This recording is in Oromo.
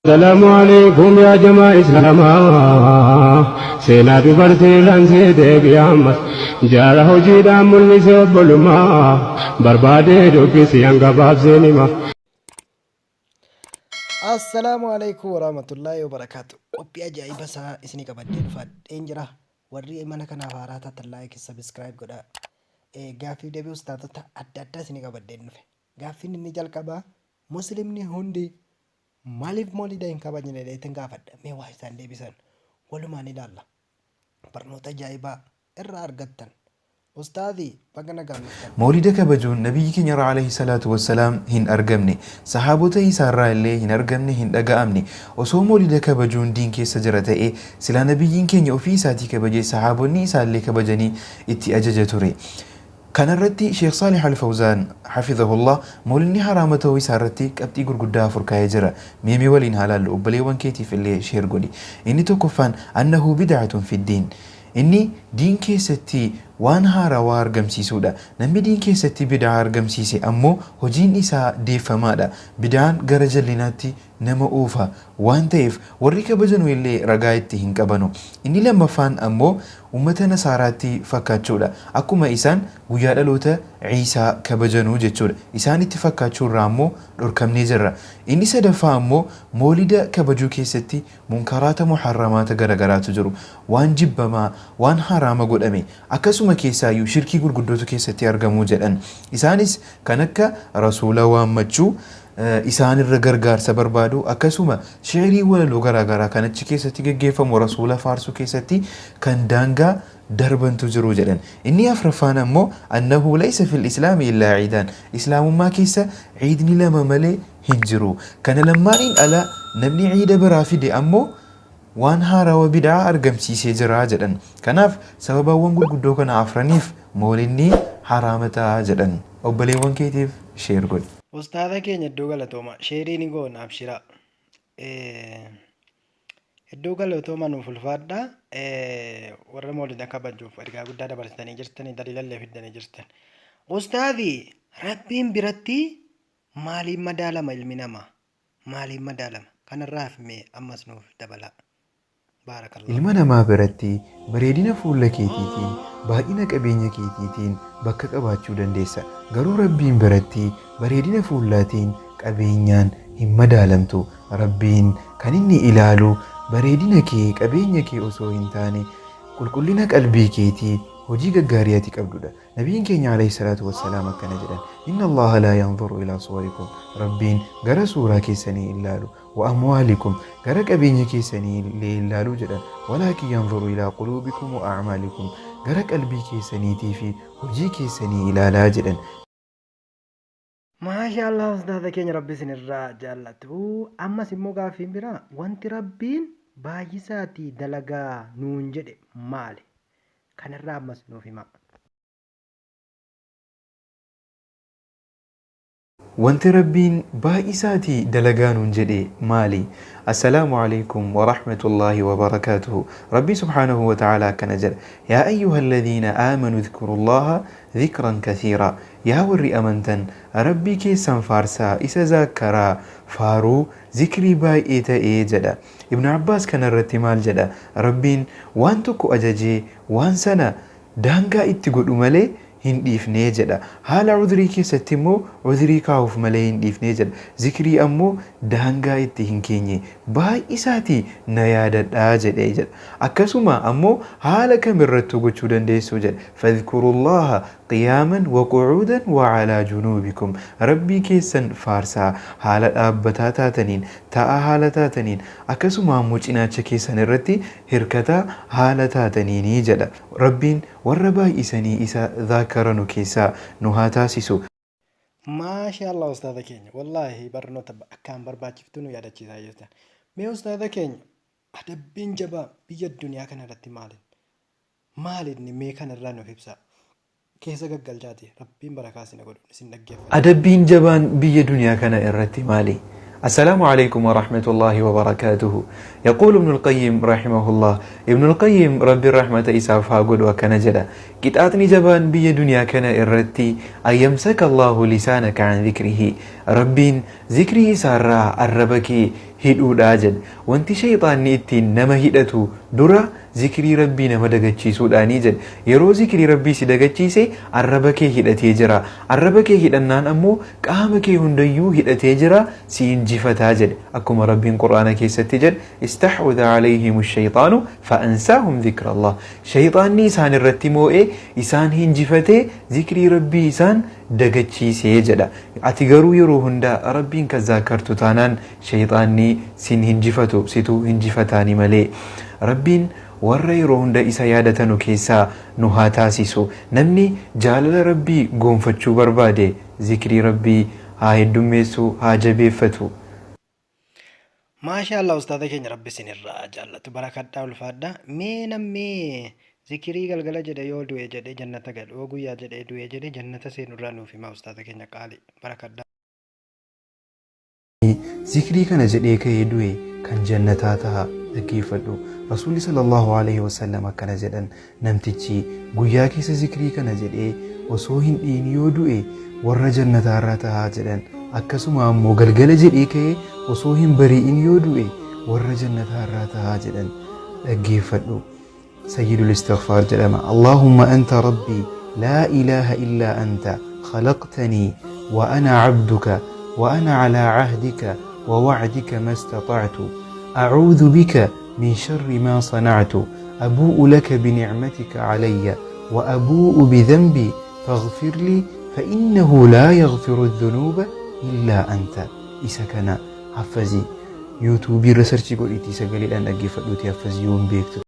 Salaamu alaikum yaa jamaa islaamaa seenaa dubartii irraan see deebi'a ammas jaara hojiidhaan mul'ise obbolummaa barbaadee dubbisi hanga baabseen hima. Assalaamu alaikum warahmatullaahi wabarakaatu. Qophii ajaa'iba isaa isinii qabadhee dhufadheen jira. Warri mana kanaaf haaraa taatan like subscribe godhaa. Gaaffiif deebii ustaazota adda addaa isinii qabadheen dhufe. Gaaffiin inni jalqabaa muslimni hundi Maaliif moolida hin kabajne jedheetin gaafadha. Mee waa isaan deebisan walumaan ilaalla. Barnoota ajaa'ibaa irraa argattan. Ustaazi baga nagaan dhuftan. Mawlida kabajuun Nabiyyi keenya irraa alayhi salaatu wassalaam hin argamne. Sahaabota isaarraa illee hin argamne hin dhaga'amne. Osoo mawlida kabajuun diin keessa jira ta'ee silaa Nabiyyiin keenya ofii isaatii kabajee sahaabonni isaallee kabajanii itti ajaja ture. Kana irratti Sheekh Saalih Al-Fawzaan, Hafizahullah, mawlidni haraama ta'uu isaa irratti qabxii gurguddaa 4 kaa'ee jira. Mee mee waliin haa laallu, obboleewwan keetiif illee share godhi. Inni tokkoffaan, Annahu bid'atun fid-diin. Inni diin keessatti waan haarawaa argamsiisuudha. Namni diin keessatti bid'aa argamsiise ammoo hojiin isaa deeffamaadha. Bid'aan gara jallinaatti nama oofa waan ta'eef warri kabajanu illee ragaa itti hin qabanu. Inni lammaffaan ammoo ummata Nasaaraatti fakkaachuudha. Akkuma isaan guyyaa dhaloota Iisaa kabajanu jechuudha. Isaanitti fakkaachuu irraa ammoo dhorkamnee jirra. Inni sadaffaa ammoo moolida kabajuu keessatti munkaraata muharramaata garagaraatu jiru. Waan jibbamaa, waan haraama godhame. Akkasuma keessaayyuu shirkii gurguddootu keessatti argamu jedhan. Isaanis kan akka Rasuula waammachuu, isaan irra gargaarsa barbaadu, akkasuma shi'rii walaloo garaa garaa kan achi keessatti geggeeffamu Rasuula faarsuu keessatti kan daangaa darbantu jiru jedhan. Inni afraffaan ammoo annahu laysa fil islaami illaa ciidaan. Islaamummaa keessa ciidni lama malee hin jiru. Kana lammaaniin ala namni ciida biraa fide ammoo waan haarawa bid'aa argamsiisee jira jedhan. Kanaaf sababaawwan gurguddoo kana afraniif mawlidni haraama ta'a jedhan. Obboleewwan keetiif share godhi. Ustaaza keenya hedduu galatooma. Sheerii ni goona abshiraa. Hedduu galatooma nuuf ulfaadha. Warra mawlida kabajuuf ergaa guddaa dabarsitanii jirtanii daliilallee fiddanii jirtan. Ustaazi Rabbiin biratti maaliin madaalama ilmi namaa? Maaliin madaalama? Kanarraa hafe mee ammas nuuf dabalaa. Baarakallaahu Ilma fiikum. namaa biratti bareedina fuula keetiitiin, baay'ina qabeenya keetiitiin bakka qabaachuu dandeessa. Garuu Rabbiin biratti bareedina fuullaatiin, qabeenyaan hin madaalamtu. Rabbiin kan inni ilaalu bareedina kee, qabeenya kee osoo hin taane qulqullina qalbii keetii, hojii gaggaarii ati qabdudha. Nabiyyiin keenya alayhi salaatu wassalaam akkana jedhan, Inna Allaaha laa yanzuru ilaa suwarikum, Rabbiin gara suuraa keessanii hin laalu, wa amwaalikum, gara qabeenya keessanii illee hin laalu jedhan, walaakin yanzuru ilaa quluubikum wa a'maalikum, gara qalbii keessaniitii fi hojii keessanii ilaalaa jedhan. Maashaa Allah ustaaza keenya rabbi isinirraa jaallatu. Ammas immoo gaaffiin biraa wanti rabbiin baay'isaatii dalagaa nuun jedhe maali? Kanarraa ammas nuuf himaa. Wanti Rabbiin baay'isaatii dalagaa nuun jedhe maali? Assalaamu Aleykum Warahmatullaahi Wabarakaatuhu Rabbiin Subhaanahu Wa Ta'aalaa akkana jedha, Yaa ayyuhalladhiina aamanu idhkurullaaha dhikran kathiiraa Yaa warri amantan Rabbii keessan faarsaa, isa zaakkaraa, faaruu, zikrii baay'ee ta'e jedha. Ibnu Abbaas kana irratti maal jedha? Rabbiin waan tokko ajajee waan sana daangaa itti godhu malee hin dhiifne jedha. Haala udhrii keessatti immoo udhrii kaa'uuf malee hin dhiifne jedha. Zikrii ammoo daangaa itti hin keenye. Baay'isaatii na yaadadhaa jedhe jedha. Akkasuma ammoo haala kamirrattuu gochuu dandeessu jedha. Fadhkurullaaha Qiyaaman wa qu'uudan wa alaa junuubikum Rabbii keessan faarsaa haala dhaabbataa taataniin, taa'aa haala taataniin, akkasuma ammoo cinaacha keessan irratti hirkataa haala taataniini jedha. Rabbiin warra baay'isanii isa dhaakkaranu keessaa nu haa taasisu. Maashaa Allah ustaaza keenya wallaahi barnoota akkaan barbaachiftuu nu yaadachiisaa jirtan. Mee ustaaza keenya adabbiin jabaa biyya duniyaa kana irratti maali? Maali inni mee kana irraa nuuf ibsaa. Keessa gaggalchaati Rabbiin barakaa isin haa godhu isin dhaggeeffanna. Adabbiin jabaan biyya duniyaa kana irratti maali? Assalaamu aleykum warahmatullaahi wabarakaatuhu. Yaquulu Ibnul Qayyim rahimahullaah Ibnul Qayyim Rabbiin rahmata isaaf haa godhu akkana jedha Qixaaxni jabaan biyya duniyaa kana irratti an yamsaka Allaahu lisaanaka an dhikrihi Rabbiin zikrii isaarraa arraba kee hidhuudha jedhe. Wanti shayxaanni ittiin nama hidhatu dura zikrii Rabbii nama dagachiisuudhaani jedhe. Yeroo zikrii Rabbii si dagachiise arraba kee hidhatee jira. Arraba kee hidhannaan ammoo qaama kee hundayyuu hidhatee jira si injifataa jedhe. Akkuma Rabbiin Qur'aana keessatti jedhe istahwada alayhimu shayxaanu fa'ansaahum zikrallah. Shayxaanni isaan irratti moo'ee isaan hinjifatee zikrii Rabbii isaan dagachiise jedha. Ati garuu yeroo hunda Rabbiin kan zaakkartu taanaan shayxaanni sin hinjifatu situ hinjifataani malee. Rabbiin warra yeroo hunda isa yaadatanu keessaa nu haa taasisu. Namni jaalala Rabbii goonfachuu barbaade zikrii Rabbii haa heddummeessu haa jabeeffatu. Maashaa Allah ustaaza keenya rabbi isin irraa haa jaallatu barakadhaa ulfaadhaa mee namni zikirii galgala jedhe yoo du'e jedhee jannata galu yoo guyyaa jedhee du'e jedhe jannata seenu irraa nuuf himaa ustaaza keenya qaali barakadhaa. Zikrii kana jedhee ka'ee du'e kan jannataa taha dhaggeeffadhu. Rasuulli sallallahu alaihi wasallam akkana jedhan namtichi guyyaa keessa zikrii kana jedhee osoo hin dhiin yoo du'e warra jannataarraa tahaa jedhan. Akkasuma ammoo galgala jedhee ka'ee osoo hin bari'in yoo du'e warra jannataarraa tahaa jedhan. Dhaggeeffadhu. Sayyidul Istighfaar jedhama. Allahumma anta Rabbii laa ilaaha illaa anta khalaqtanii wa ana abduka wa ana alaa ahdika wa wa'dika mastata'tu a'uudhu bika min sharri maa sana'tu abuu'u laka binicmatika calayya wa abuu'u bidhanbii faghfir lii fa innahu laa yaghfiru dhunuuba illaa anta. Isa kana haffazi. Yuutuubii irra sarchii godhiitii sagaleedhaan dhaggeeffadhuutii haffazi yoo hin beektu.